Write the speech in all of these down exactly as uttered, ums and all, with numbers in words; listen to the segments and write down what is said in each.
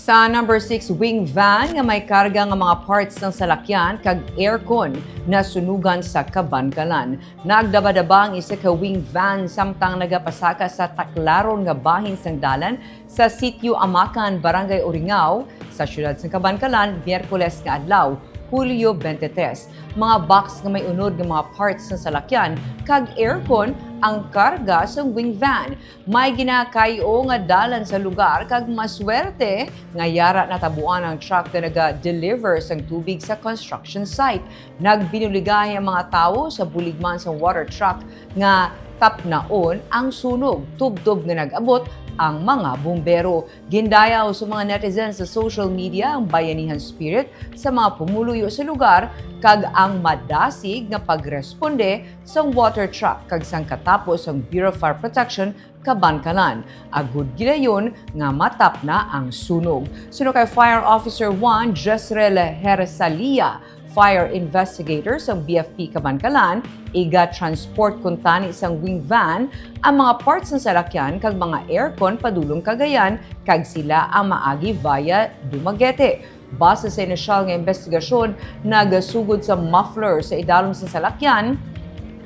Sa number six, wing van nga may karga nga mga parts sang salakyan kag aircon nasunugan sa Kabankalan. Nagdabadaba ang isa ka wing van samtang nagapasaka sa taklaron nga bahin sang dalan sa Sitio Amakan, Barangay Uringao, sa siyudad sang Kabankalan, Miyerkules nga adlaw, Hulyo twenty-three. Mga box nga may unod nga mga parts sa salakyan kag aircon ang karga sang wing van. May ginakay-o nga dalan sa lugar kag maswerte nga yara natabuan ang truck nga naga-deliver sang tubig sa construction site. Nagbinuligay ang mga tawo sa bulig man sa water truck nga tapnaon ang sunog, tubtob nga nag-abot ang mga bumbero. Gindayaw sa mga netizens sa social media ang bayanihan spirit sa mga pumuluyo sa lugar kag ang madasig nga pagresponde sang water truck kag sang katapos sang Bureau of Fire Protection Kabankalan, agud gilayon nga matapna ang sunog. Suno kay Fire Officer one Jezreel Hersalia, fire investigator sang B F P Kabankalan, iga-transport kuntani sang wing van ang mga parts sang salakyan kag mga aircon padulong Cagayan, kag sila ang maagi via Dumaguete. Base sa inisyal nga investigasyon, nagasugod sa muffler sa idalom sang salakyan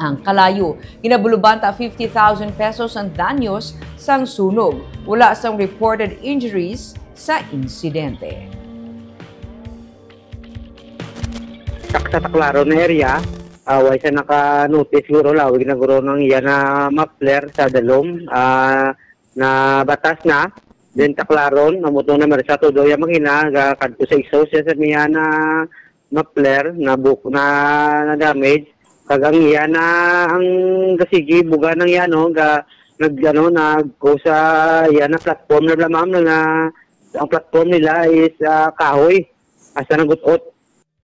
ang kalayo. Ginabulubanta fifty thousand pesos ang danyos sang sunog. Wala sang reported injuries sa insidente. Tak-, sa Taclaron na area, ah, way sa naka-notice siguro, lawig na guro ng iya na muffler sa dalom, ah, na batas na. Then Taclaron, ang motor na Marisa, todo iya makina, ga-, kadto sa exhaust siya sa miya na muffler, na buk-, na, na damage. Kag ang iya na, ang gasigi, buga ng iya, no, ga, nag, ano, nag, ko sa iya na platform na bala, ma'am, na, na, ang platform nila is, ah, kahoy. Hasta nagut-ot.